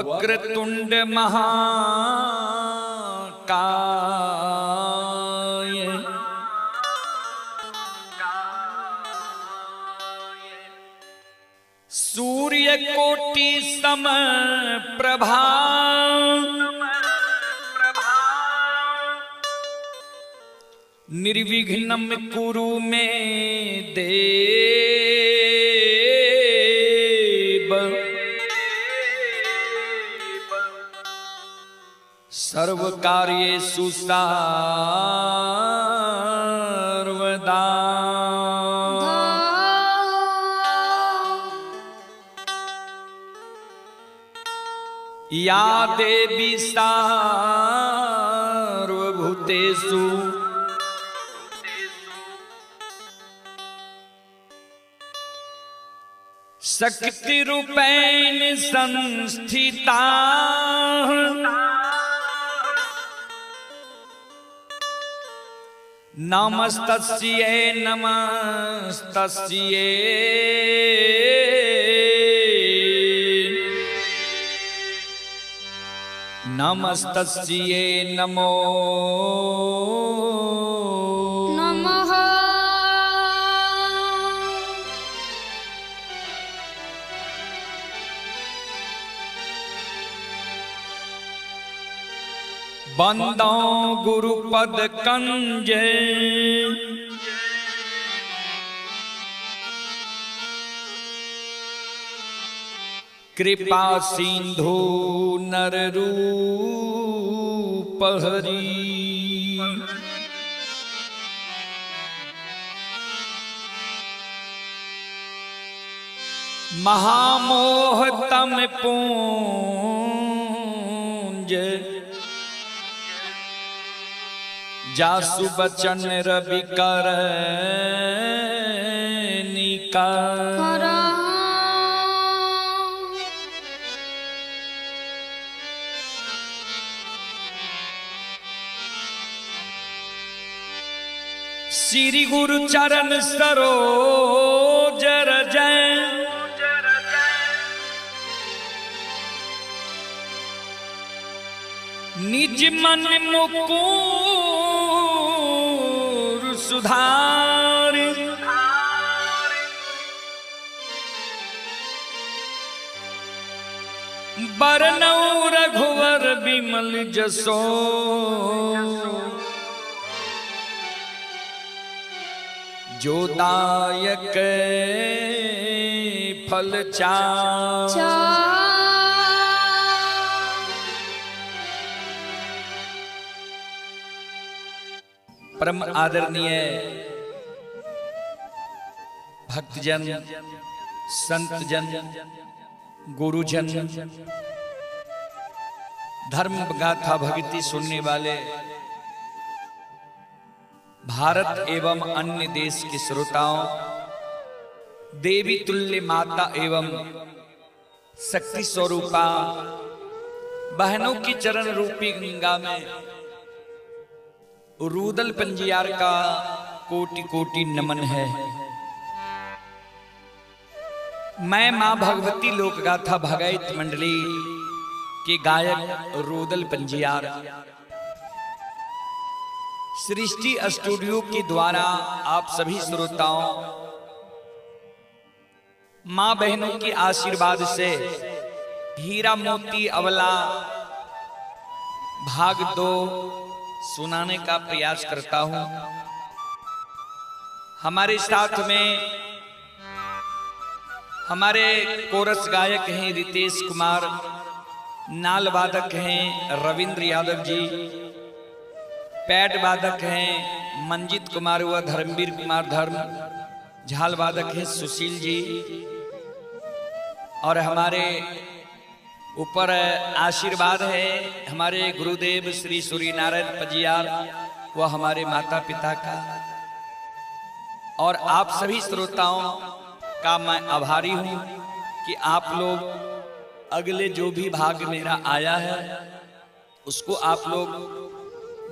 वक्रतुंड महाकाय। सूर्य कोटि सम प्रभा निर्विघ्नं कुरु मे देव। सर्वकार्येषु सर्वदा। या देवी सार्वभूतेषु शक्तिरूपेण संस्थिता। नमस्तस्यै नमस्तस्यै नमस्तस्यै नमो नमः। बंदो गुरुपद कंज कृपा सिंधु नर रूप हरि। महामोह तम पूंज जासु बचन रवि कर निकार। श्री गुरु चरण सरोज रज निज मन मुकुर सुधार। बरनउँ रघुवर बिमल जसो जो दायक फल चार। परम आदरणीय भक्तजन, संतजन, गुरुजन, धर्म गाथा भक्ति सुनने वाले भारत एवं अन्य देश के श्रोताओं, देवी तुल्य माता एवं शक्ति स्वरूपा बहनों की चरण रूपी गंगा में रूदल पंजियार का कोटि कोटि नमन है। मैं मां भगवती लोकगाथा भगैत मंडली के गायक रूदल पंजियार सृष्टि स्टूडियो के द्वारा आप सभी श्रोताओं, मां बहनों के आशीर्वाद से हीरा मोती अवला भाग 2 सुनाने का प्रयास करता हूं। हमारे साथ में हमारे कोरस गायक हैं रितेश कुमार, नाल वादक हैं रविंद्र यादव जी, पैड वादक हैं मंजीत कुमार व धर्मवीर कुमार धर्म, झाल वादक हैं सुशील जी, और हमारे ऊपर आशीर्वाद है हमारे गुरुदेव श्री सूर्य नारायण पजियार व हमारे माता पिता का। और आप सभी श्रोताओं का मैं आभारी हूँ कि आप लोग अगले जो भी भाग मेरा आया है उसको आप लोग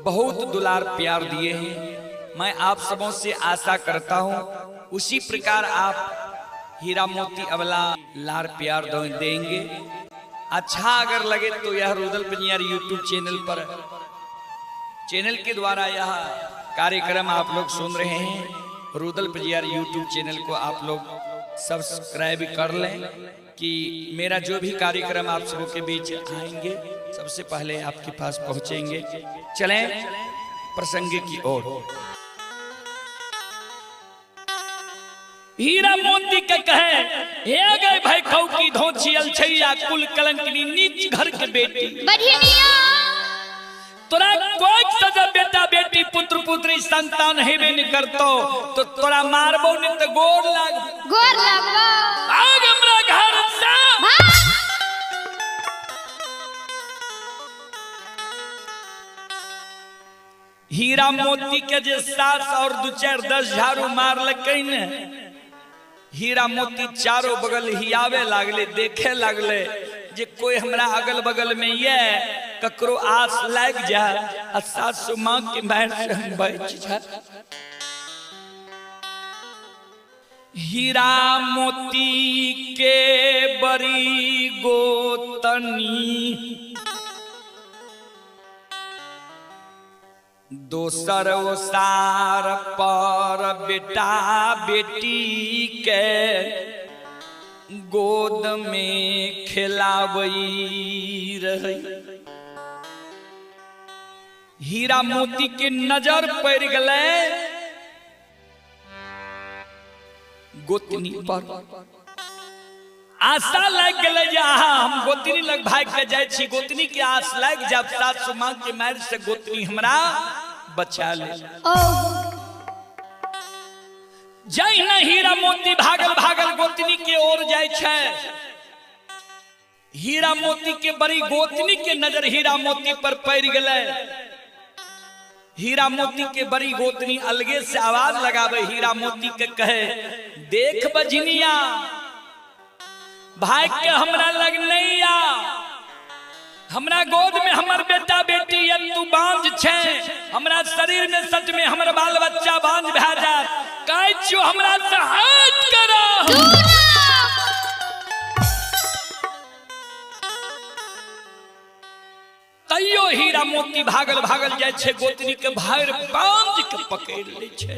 बहुत दुलार प्यार दिए हैं। मैं आप सबों से आशा करता हूँ उसी प्रकार आप हीरा मोती अवला लार प्यार देंगे। अच्छा अगर लगे तो यह रुदल पंजियार यूट्यूब चैनल पर, चैनल के द्वारा यह कार्यक्रम आप लोग सुन रहे हैं। रुदल पजियार यूट्यूब चैनल को आप लोग सब्सक्राइब कर लें कि मेरा जो भी कार्यक्रम आप सबों के बीच आएंगे सबसे पहले आपके पास पहुंचेंगे। चलें प्रसंग की ओर। हीरा मोती के कहे हे गए भाई खौ की धोची अलछैया कुल कलंकनी नीच घर के बेटी। तोरा कोई सजा बेटा बेटी पुत्र पुत्री संतान हेबे नहीं करतो तो तोरा मारबो नहीं तो गोर लाग गोर लागबो। भाग हमरा घर से। हीरा मोती के जे सास और दू चार 10 झाड़ू मारलकै ने, हीरा मोती चारों बगल हियावे लागले, देखे लागले जे कोई हमरा अगल बगल में ये ककरो आस लाग जाए आ सासु माँ के मार से हम बच जाए। हीरा मोती के बड़ी गोतनी दोसर ओसार पर बेटा बेटी के गोद में खिलावई रही। हीरा मोती के नजर पड़ गए गोतनी पर, आशा लग गए जे हम गोतनी लग भाग के जाय छी, गोतनी के आस लग जाब सासु माँ के मार से गोतनी हमरा बचा ले। जहिना हीरा मोती भागल भागल गोतनी के ओर जाय छै, हीरा मोती के बड़ी गोतनी के नजर हीरा मोती पर पड़ गए। हीरा मोती के बड़ी गोतनी अलगे से आवाज लगावे हीरा मोती के कहे देख बजनिया भाग के हमरा लग नहीं आ, हमरा गोद में हमर बेटा बेटी ये तू बांझ छे, हमरा शरीर में सच में हमर बाल बच्चा बांझ भा जात, कहै छियो हमरा से हाथ करो। तैयो हीरा मोती भागल भागल जाय छे, गोतनी के भार बांझ के पकड़ ले छे।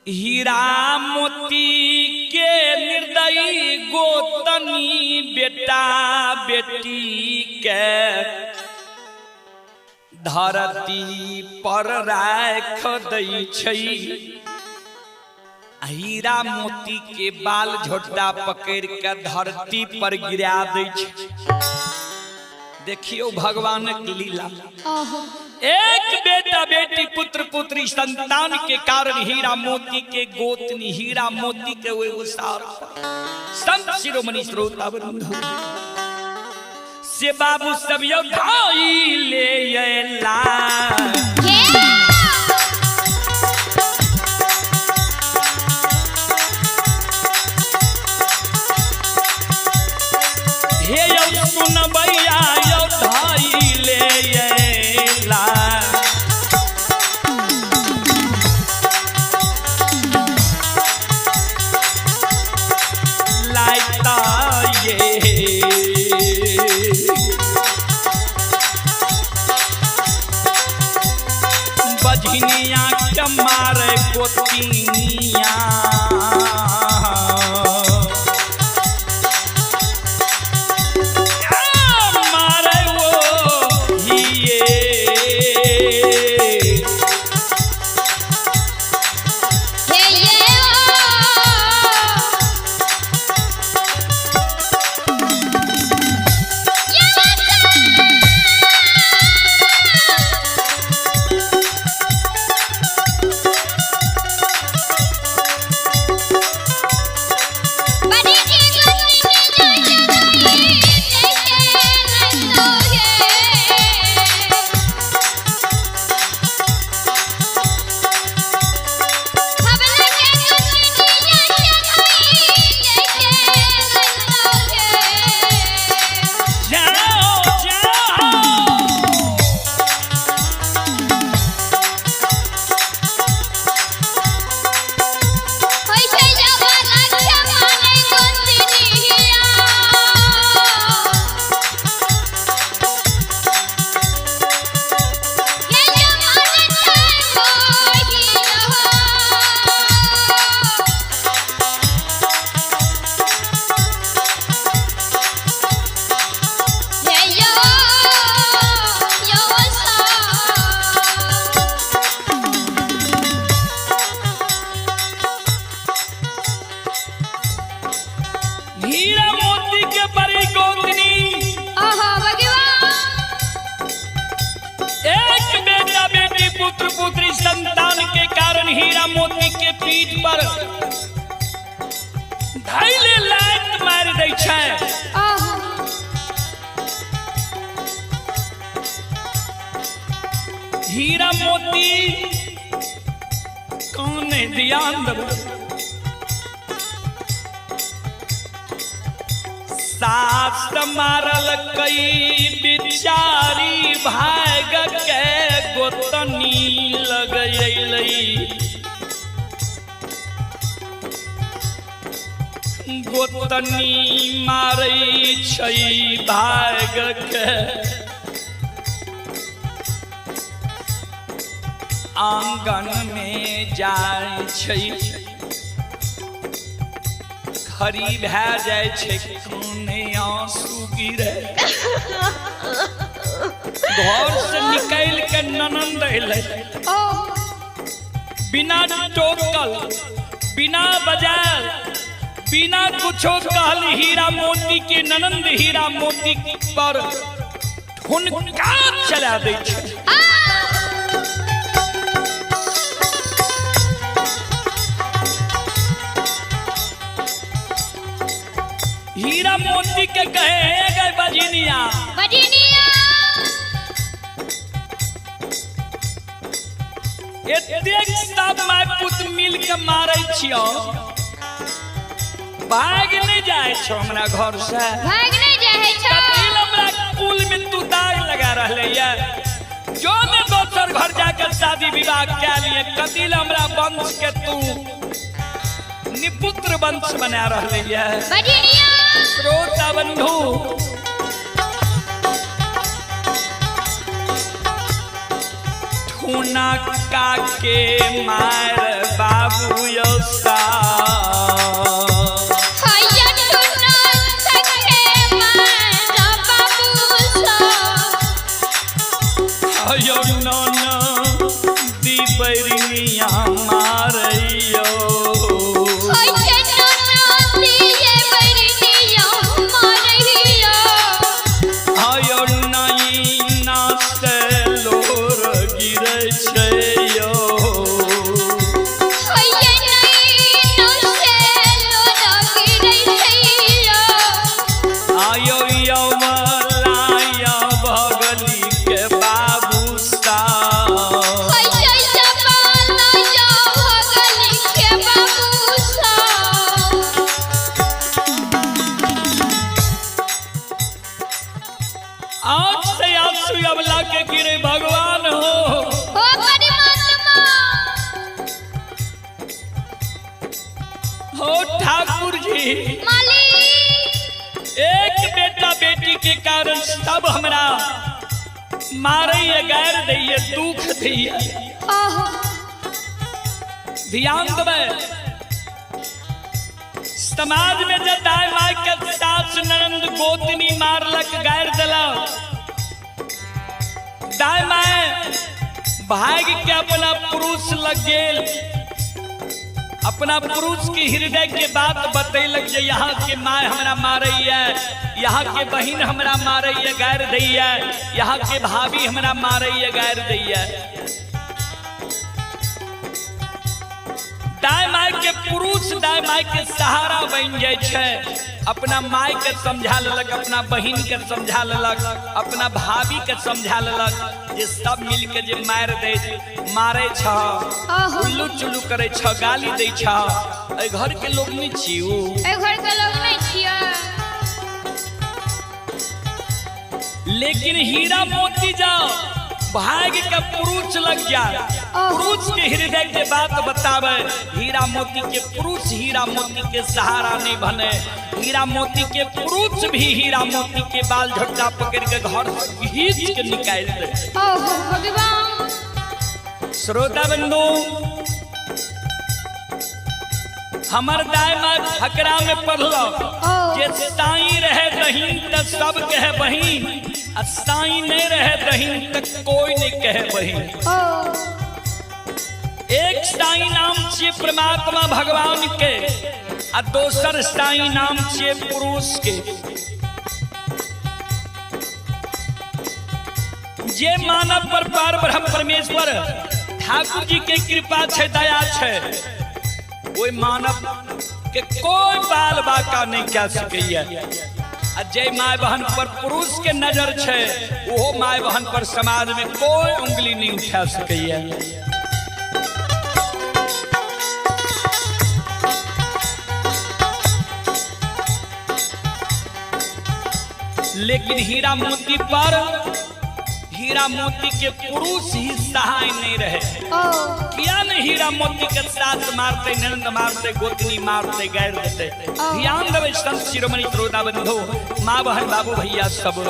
हीरा मोती के निर्दयी गोतनी बेटा बेटी के धरती पर राख दै छै। हीरा मोती के बाल झोटा पकड़ के धरती पर गिरा दै छै। देखियो भगवानक लीला। एक बेटा बेटी पुत्र पुत्री संतान के कारण हीरा मोती के गोतनी हीरा मोती के उसार संत शिरोमणि श्रोता बंधु से बाबू सब यो भाई ले अयला। हे यौ सुनबैया यौ धाई ले अयला। लाइता ये बजनिया के मारे गोतिनिया, मारे वो हिये। छै। आहो। हीरा मोती कौन ध्यान देबै। सास मारल कई बिचारी भाग के गोतनी लगैलै। गोतनी मारै छै भाग के आंगन में जाइ छै, खरी भए जाइ छै, कोने आंसू गिरे। घर से निकलि के ननंद एलै। ओहो। बिना टोकल, बिना बजायल, बिना कुछो कहल हीरा मोती के ननंद हीरा मोती पर हुनका चला दै छै। हीरा मोती के कहे, हे गए बजनिया, बजनिया, एतेक सब माय पुत मिल के मारै छियौ, भाग नहीं जाइ छौ हमरा घर से? भाग नहीं जाइ छौ। कथी हमरा कुल में तू दाग लगा रहले ये? जो ने दोसर घर जाकर शादी विवाह कै लिए, कथी हमरा वंश के तू निपुत्र वंश बना रहले ये? बजनिया। श्रोता बंधु, ठूना काके मार बाबू यौसा। हैया टुना सखे मारा बाबू सो। अयो नन दी बैरिया मारैयो। हैया टुना दिए बरनिया मारैयो। अयो नैना से लोर गिरै छै यो। हैया नैना से लोर गिरै छैयो। आयो यमलाया भगली के बाबू सा। हैया जमाना भगली के बाबू सा। आँख से आंसू अबला के गिरे, भगवान हो, हो परमात्मा, हो ठाकुर जी, मालिक, एक बेटा बेटी के कारण सब हमरा मारैया, गारि दैया, दुख दैया। आहो। ध्यान देबै, समाज में जब दाय माय के सास ननंद गोतनी मारलक, गारि देलक, दाय माय भाग के अपना पुरुष लग गेल, अपना पुरुष के हृदय के बात बतैलक जे यहाँ के माय हमरा मारैया, यहाँ के बहिन हमरा मारैया, गारि दैया, यहाँ के भाभी हमरा मारैया, गारि दैया। दाय माय के पुरुष दाय माय के सहारा बनि जाइ छै। अपना माय के समझा लेलक, अपना बहिन के समझा लेलक, अपना भाभी के समझा लेलक जे सब मिल के जे मारि दै मारै छ, आहो। उल्लू चुल्लू करै छ, गाली दै छ, एहि घर के लोग नहि छी उ। एहि घर के लोग नहीं छियै। लेकिन हीरा मोती जाओ भाग के पुरुष लग जाए, पुरुष के हृदय के बात बतावे, हीरा मोती के पुरुष हीरा मोती के सहारा नहीं बने। हीरा मोती के पुरुष भी हीरा मोती के बाल झटका पकड़ के घर से घींच के निकाल दे। ओहो भगवान। श्रोता बंधु, हमर दाय माय फकरा में पढ़लो जे साई रहे दहीन त सब कहे बहिन, आ साई नहीं रहे दहीन त कोई नहीं कहे बहिन। ओ। एक साई नाम छियै परमात्मा भगवान के आ दोसर साई नाम छियै पुरुष के। जे मानव पर पार ब्रह्म परमेश्वर ठाकुर जी के कृपा छै, दया छै, ओहि मानव के कोई बाल बाका नहीं कह सकैया। आ जे my बहन पर पुरुष के नजर छे ओहो my बहन पर समाज में कोई उंगली नहीं उठा सकैया। लेकिन हीरा मोती पर हीरा मोती के पुरुष ही सहाय नहीं रहे। किया नहीं हीरा मोती के साथ मारते, नंद मारते, गोतनी मारते, गैर देते। ध्यान देवे संत शिरोमणि श्रोता बंधु, माँ बहन बाबू भैया सब।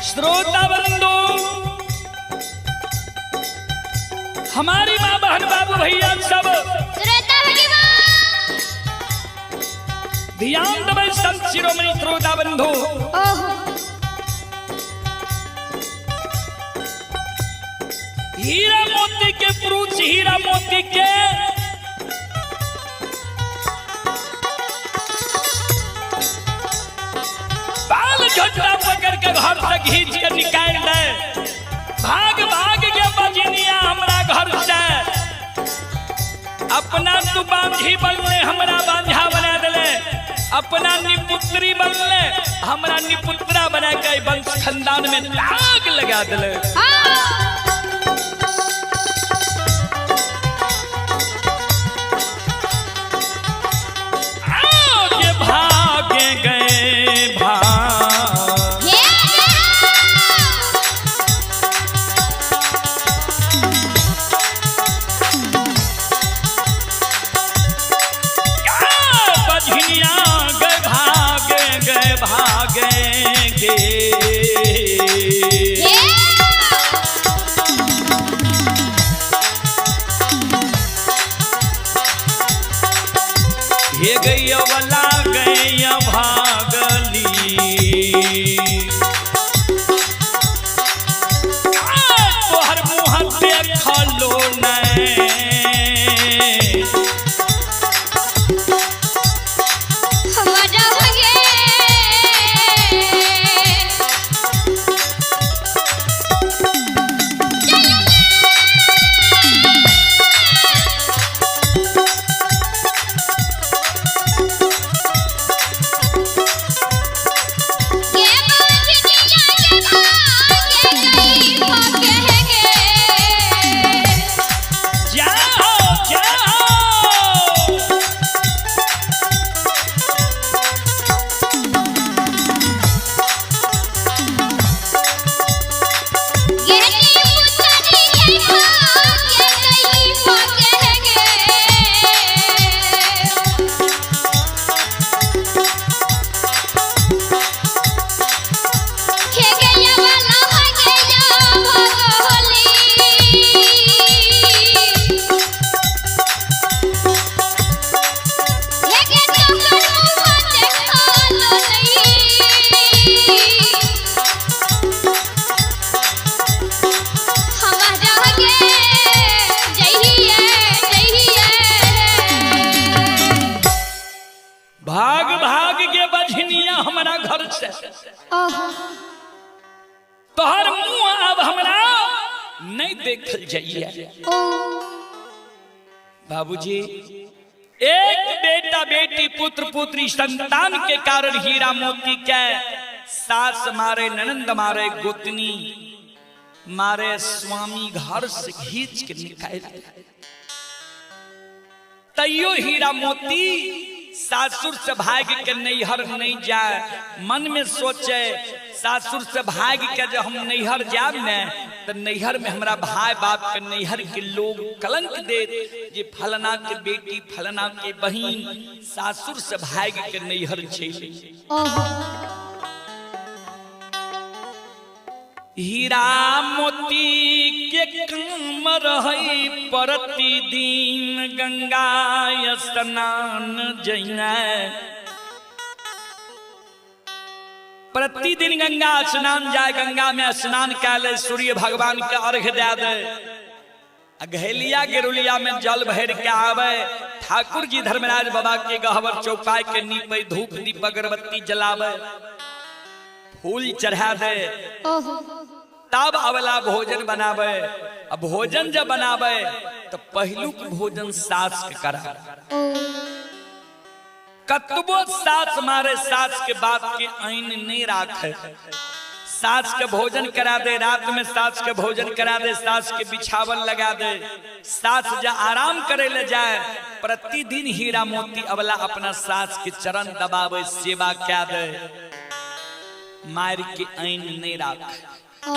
श्रोता बंधु, हमारी माँ बहन बाबू भैया सब ध्यान दबे संत शिरोमणि श्रोता बंधु। हीरा मोती के पुरुष हीरा मोती के बाल झोटा पकड़ के घर से घींच के निकाल दे। भाग भाग के बजनिया हमरा घर से, अपना तू बांझी बनले हमरा बांझा बना दिले, अपना निपुत्री बनले हमरा निपुत्रा बना के वंश खानदान में आग लगा दिले। आगे भागे गए भाग भागेंगे। हे गैया वाला गैया भागली, तोहर मुँह देखलो नहीं। भाग भाग के बझनिया हमारा घर से। तोहर मुंह अब हमरा नहीं देखल जाइए। ओ बाबूजी, एक बेटा बेटी पुत्र पुत्री संतान के कारण हीरा मोती के सास मारे, ननंद मारे, गोतनी मारे, स्वामी घर से घींच के निकाल। तैयो हीरा मोती सासुर से भाग के नैहर नहीं जाए। मन में सोचे सासुर से भाग के जब हम नैहर जाब ने तो नैहर में हमरा भाई बाप के नैहर के लोग कलंक दे जे फलना के बेटी फलना के बहिन सासुर से भाग के नैहर चली। ओहो हीरा मोती के काम रही प्रतिदिन गंगा स्नान जइना। प्रतिदिन गंगा स्नान जाए, गंगा में स्नान कए ले, सूर्य भगवान के अर्घ दे दे, घैलिया गेरुलिया में जल भर के आवे, ठाकुर जी धर्मराज बाबा के गहबर चौपाई के नीपे, धूप दीप अगरबत्ती जलावे, फूल चढ़ा दे, ओहो तब अवला भोजन बनावे। अब भोजन जब बनावे तो पहलुक भोजन सास के करा। ओ कतबो सास मारे सास के बात के ऐन नहीं राखे, सास के भोजन करा दे, रात में सास के भोजन करा दे, सास के बिछावन लगा दे, सास जा आराम करे ले जाए, प्रतिदिन हीरा मोती अवला अपना सास के चरण दबावे, सेवा क्या दे, मार के ऐन नहीं राखे। ओ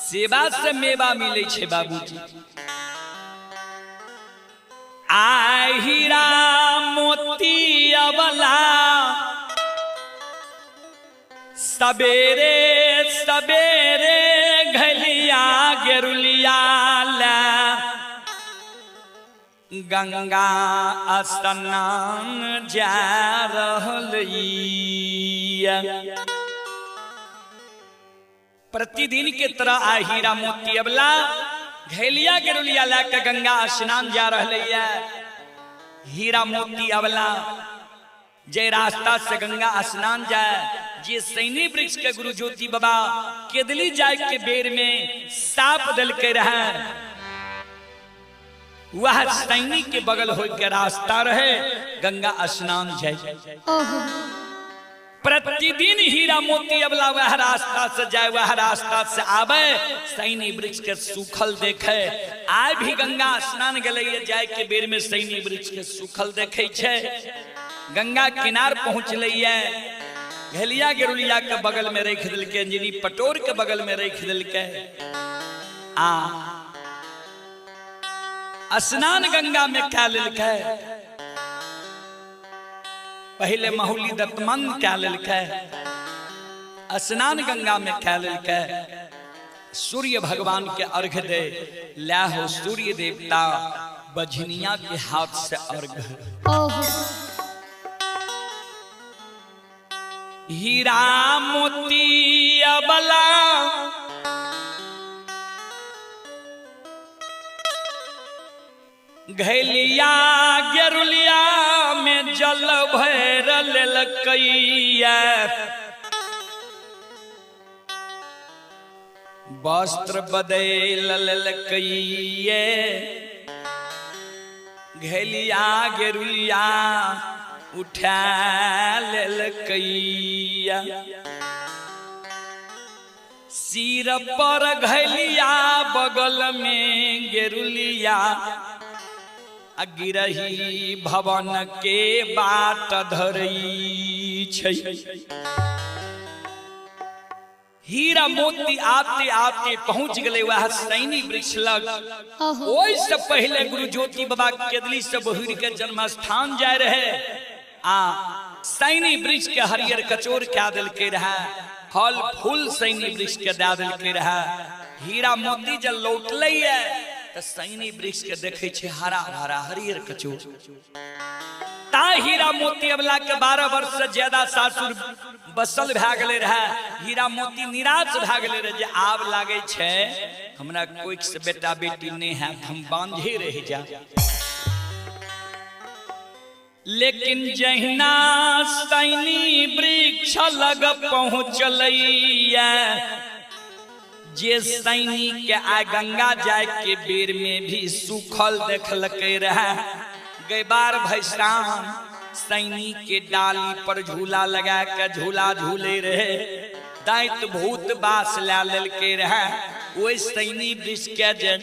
सेवा से मेवा मिले छे बाबूजी। आ हीरा मोती अवला सबेरे सबेरे घलिया गेरुलिया ला गंगा स्नान जा रहल। प्रतिदिन के तरह आ हीरा मोती अबला घैलिया गेरुलिया ला के गंगा स्नान जा रहा है। हीरा मोती अबला जे रास्ता से गंगा स्नान जाए, जे सैनी वृक्ष के गुरु ज्योति बाबा केदली जाए के बेर में साप दल के रहे, वह सैनी के बगल हो के रास्ता रहे, गंगा स्नान जाए। ओहो प्रतिदिन हीरा मोती अबला वह रास्ता से जाए, वह रास्ता से आवे, सैनी वृक्ष के सूखल देखे। आय भी गंगा स्नान गले जाए के बेर में सैनी वृक्ष के सूखल देखे छे। गंगा किनार पहुँच है, घलिया गेरुलिया के बगल में रख दिल के, अंजनी पटोर के बगल में रख दिल के, आ स्नान गंगा में क्या लेलकै। पहले महुली दत्तमन क्या लेलकै, स्नान गंगा में क्या लेलकै। सूर्य भगवान के अर्घ दे ला हो सूर्य देवता बझनिया के हाथ से अर्घ। ओहो हीरा मोती अबला घैलिया गेरुलिया में जल भर लेलकैया, वस्त्र बदल लेलकैया, घैलिया गेरुलिया उठा लेलकैया, सिर पर घैलिया बगल में गेरुलिया, गिरही भवन के बाट धरई छै। हीरा मोती आते आते पहुंच गए वह सैनी वृक्ष लग। ओहि से पहले गुरु ज्योति बाबा केदली से बहिर के जन्म स्थान जाए रहे, आ सैनी वृक्ष के हरियर कचोर क्या दिल के रहा, फल फूल सैनी वृक्ष के दे दिल के रहा। हीरा मोती जब लौटल है तो सैनी वृक्ष के देखे छे हरा भरा हरियर कचोर। ता हीरा मोती अबला के 12 वर्ष से ज्यादा सासुर बसल भए गेलै रहे। हीरा मोती निराश भए गेलै रहे जे आब लागे छे हमरा कोई से बेटा बेटी नहीं है, हम बांझे रह जा। लेकिन जहिना सैनी वृक्ष लग पहुँचलैया, जे सैनी के आइ गंगा जाय के बेर में भी सूखल देखलकै रहे, गैबार भैसान सैनी के डाली पर झूला लगा के झूला झूले रहे, दैत भूत बास ला लेलकै रहे। ओहि सैनी वृक्ष के जे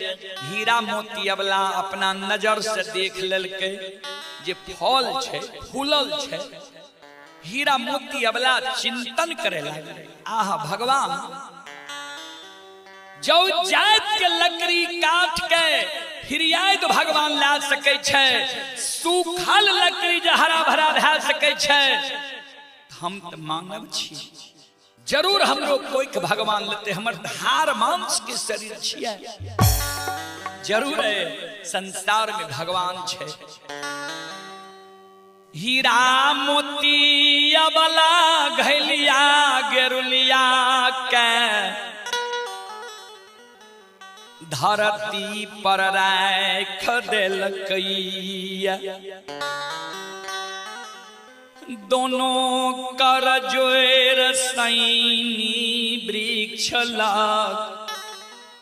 हीरा मोती अबला अपना नजर से देख लेलकै जे फल छै, फूलल छै, हीरा मोती अबला चिंतन करे लागलै, आह भगवान, जो जात के लकड़ी काट के हिरियाइत भगवान ला सकै छै, सूखल लकड़ी जे हरा भरा भए सकै छै, हम तऽ मानव छी, जरूर हमरो कोई के भगवान लेते, हमर हार मांस के शरीर छियै, जरूर है संसार में भगवान छै। हीरा मोती अबला घैलिया गेरुलिया के धरती पर राख देलकैया, दोनों कर जोर सैनी वृक्ष लग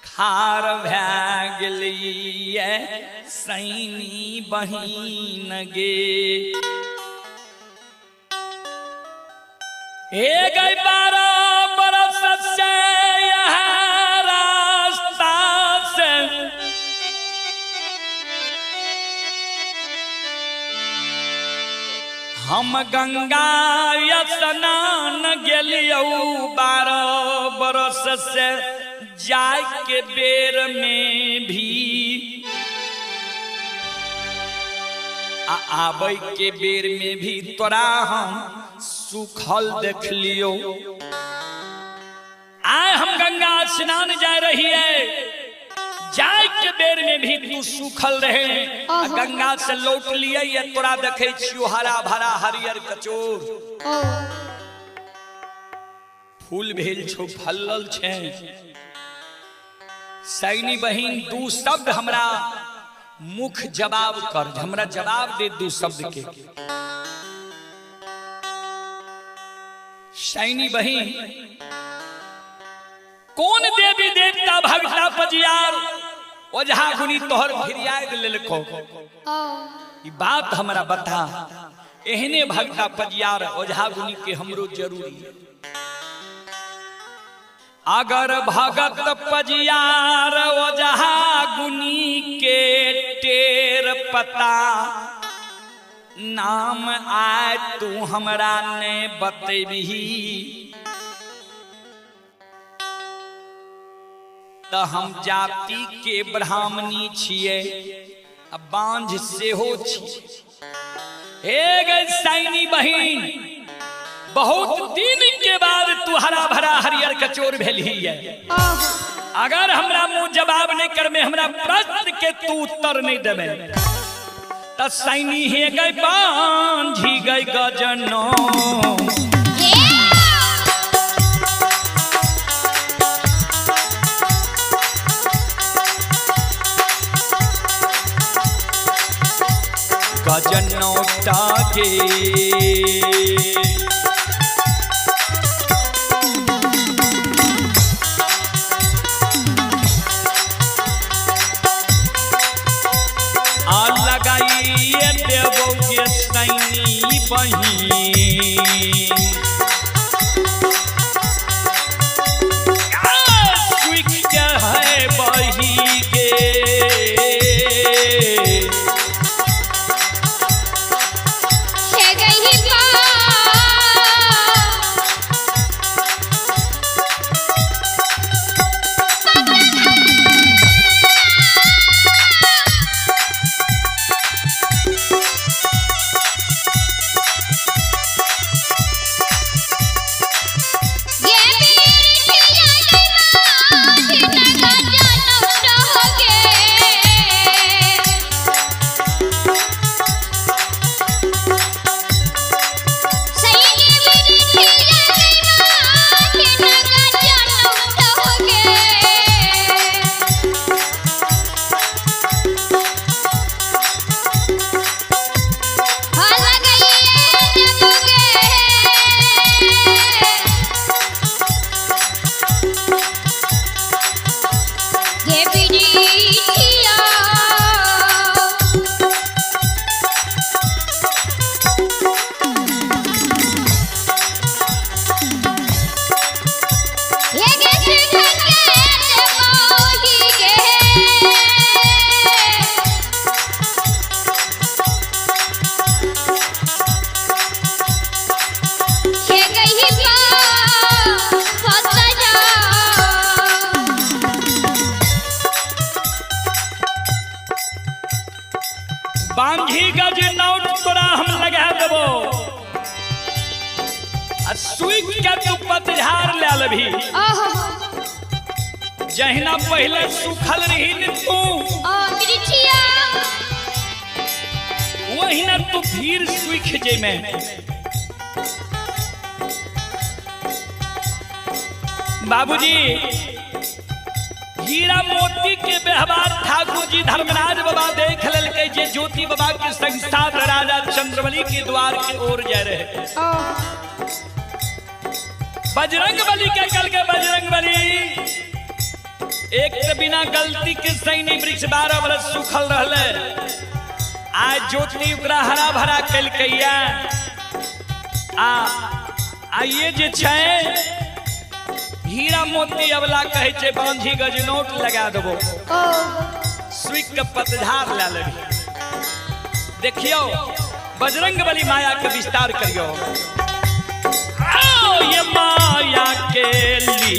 खार भए गेलियै सैनी बहिन गे। हे गई 12 बरस से यह रास्ता से हम गंगा स्नान गेलियौ, 12 बरस से जाय के बेर में भी आबै के बेर में भी तोरा हम सूखल देख लियो। आय हम गंगा स्नान जा रही है, जाय के बेर में भी तू सूखल रहे, गंगा से लौट लिए ये तोरा देखे छियो हरा भरा हरियर कचोर, फूल भेल छो फलल छे। सैनी बहिन दू शब्द हमरा मुख जवाब कर, हमरा जवाब दे दू शब्द के। सैनी बहिन कौन देवी देवता भगता पजियार ओझा गुनी तोहर फिरियाद लेलको, ई बात हमरा बता, एहने भगता पजियार ओझा गुनी के हमरो जरूरी है। अगर भगत पजियार ओझा गुनी के टेर पता नाम आए तू हमरा ने बतेबही, त हम जाति के ब्राह्मणी छियै आ बांझ सेहो छियै। हे गई सैनी बहिन, बहुत दिन के बाद तू हरा भरा हरियर कचोर भेलही है, अगर हमरा मुंह जवाब नहीं करमे, हमरा प्रश्न के तू उत्तर नहीं देबे, त सैनी हे गई बांझी गई गजनो। गजनो टाके आ लगाइए देबो के सैनी बहिन, सुख के है बही गे। बांझी गज नोट तोरा हम लगा देबो आ सुइख के तू पतझार ले लेबही। आहा। जहिना पहले सुखल रही न तू, आ बिरछिया। वहिना तू फिर सुख जेमे। बाबूजी हीरा मोती के व्यवहार ठाकुर जी धर्मराज बाबा देख ललके जे ज्योति बाबा के संग साथ राजा चंद्रबली के द्वार के ओर जा रहे। बजरंग बली के कल के बजरंग बली एक तो बिना गलती के सैनी वृक्ष 12 बरस सुखल रहले, आज ज्योति ओकरा हरा भरा कलकैया। आ आ ये जे छै हीरा मोती अबला कहै छै बांझी गज नोट लगा देबो, सुइख के पतझार ले लेबी। देखियो बजरंग बली माया के विस्तार करियो। आओ ये माया के ली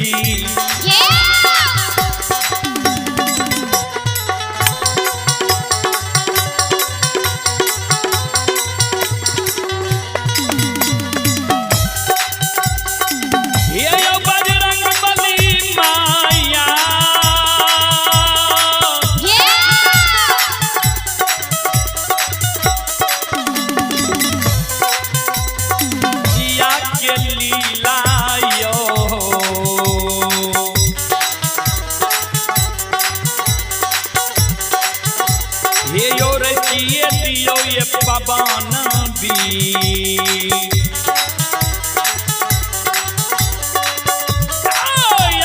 ये बजरंग बली माया जिया के लीला यो। हे यो रचिए दियो ये पवन भी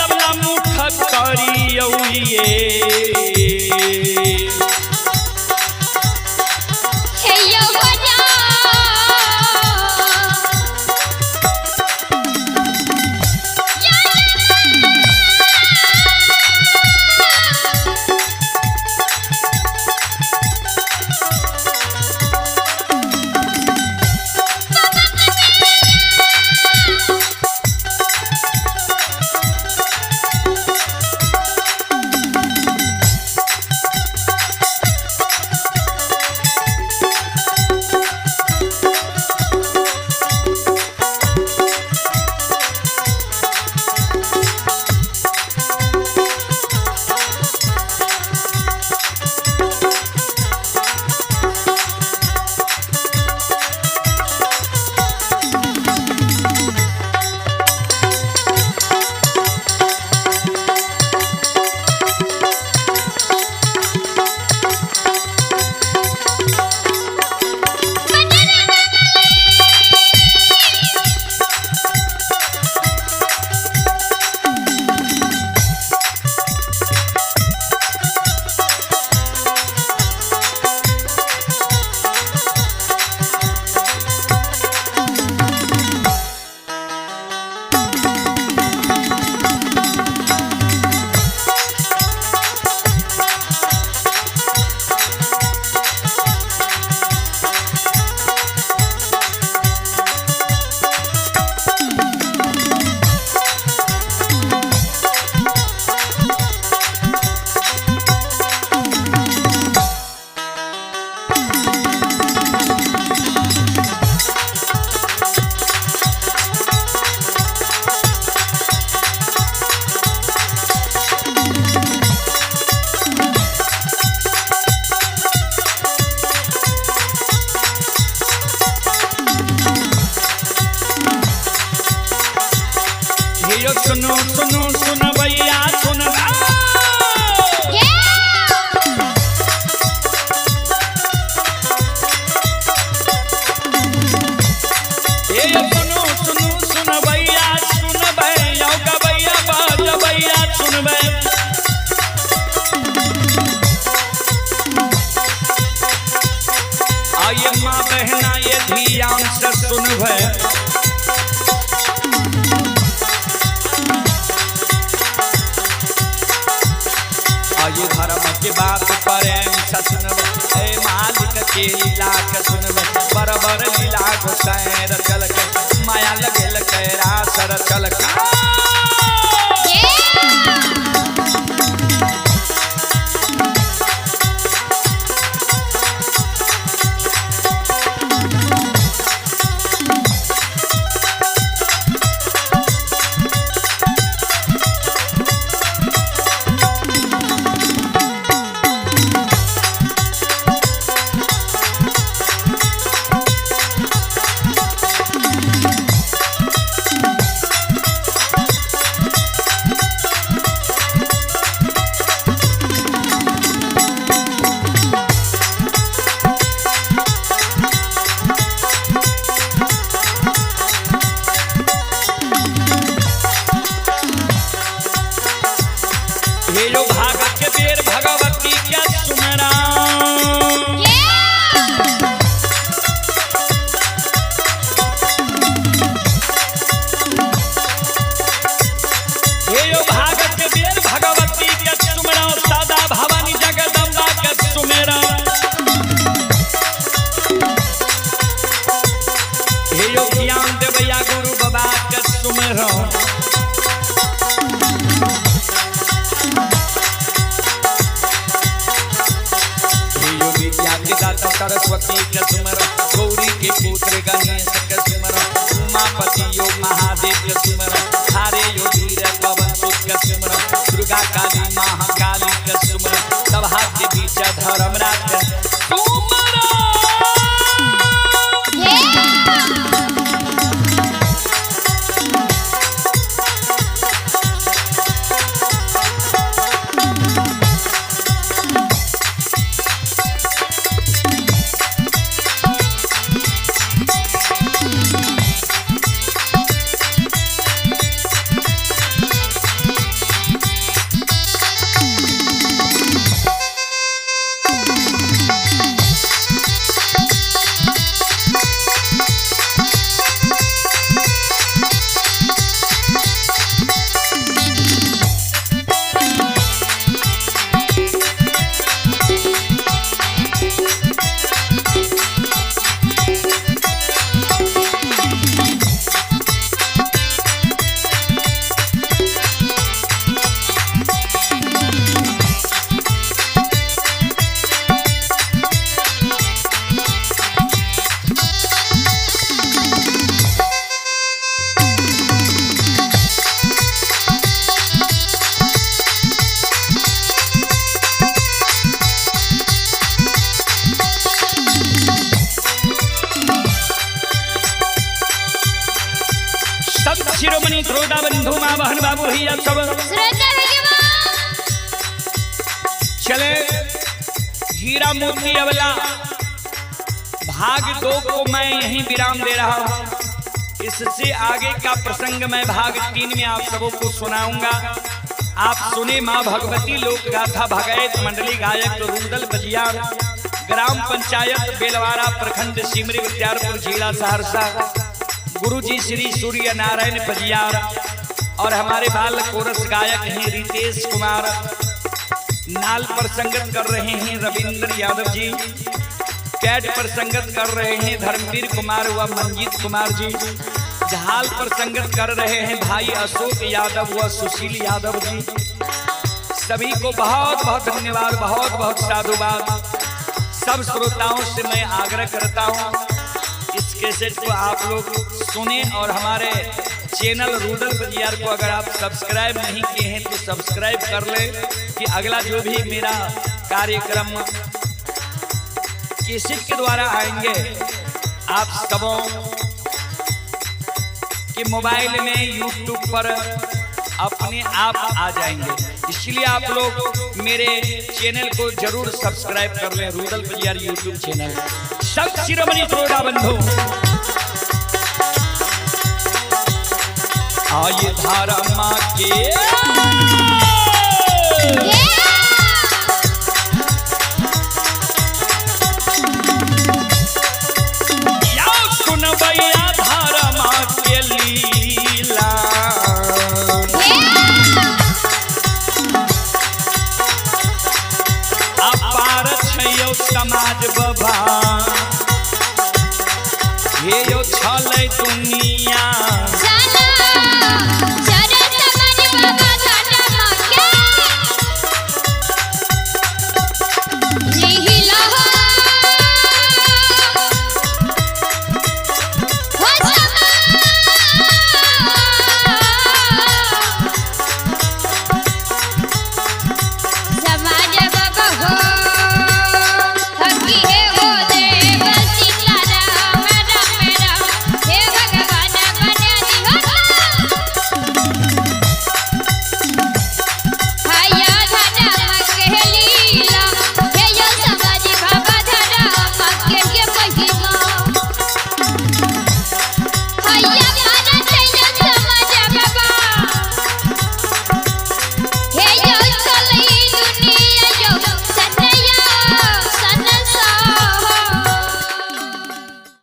अबला मुख करियो ये। यो सुनो सुनो सुन भैया सुन। ये सुनो सुनो सुन भैया सुन भैया गबैया बाज भैया सुन भै। आइए माँ बहना ये ध्यान से सुन भै। आइए धर्म के बात प्रेम से सुनबै, ए मालिक के लीला के सुनबै, बरबर लीला गोसाई रचल के माया लगेल के रास रचल के। सरस्वती के सुमरो, गौरी के पुत्र गणेश के सुमरो, उमापति यो महादेव के सुमरो, हारे यो वीर पवन सुत के सुमरो, दुर्गा काली महाकाली के सुमरो, सभा के बीच धर्मराज के सुमरो। सब शिरोमणि श्रोता बंधु माँ बहन बाबू भैया सब श्रोता भगवान। चले हीरा मोती अवला भाग 2 को मैं यहीं विराम दे रहा हूँ। इससे आगे का प्रसंग मैं भाग 3 में आप सबों को सुनाऊंगा। आप सुने माँ भगवती लोक गाथा भगैत मंडली गायक रुदल बजियार, ग्राम पंचायत बेलवारा, प्रखंड सिमरी बख्तियारपुर, जिला सहरसा। गुरुजी श्री सूर्य नारायण बजियार और हमारे बाल कोरस गायक हैं रितेश कुमार, नाल पर संगत कर रहे हैं रविंद्र यादव जी, कैट पर संगत कर रहे हैं धर्मवीर कुमार व मंजीत कुमार जी, झाल पर संगत कर रहे हैं भाई अशोक यादव व सुशील यादव जी। सभी को बहुत बहुत धन्यवाद, बहुत बहुत साधुवाद। सब श्रोताओं से मैं आग्रह करता हूँ इस कैसेट को आप लोग सुने और हमारे चैनल रुदल बजियार को अगर आप सब्सक्राइब नहीं किए हैं तो सब्सक्राइब कर लें कि अगला जो भी मेरा कार्यक्रम कैसेट के द्वारा आएंगे आप सबों के मोबाइल में यूट्यूब पर अपने आप आ जाएंगे। इसलिए आप लोग मेरे चैनल को जरूर सब्सक्राइब कर लें, रुदल बजियार यूट्यूब चैनल। सब शिरोमणि श्रोता बंधु आये धारा माँ के या सुनबैया धारा माँ के लीला, अपार छैयौ समाज बबा, हे यौ छलै दुनिया। चलो समाज बाबा।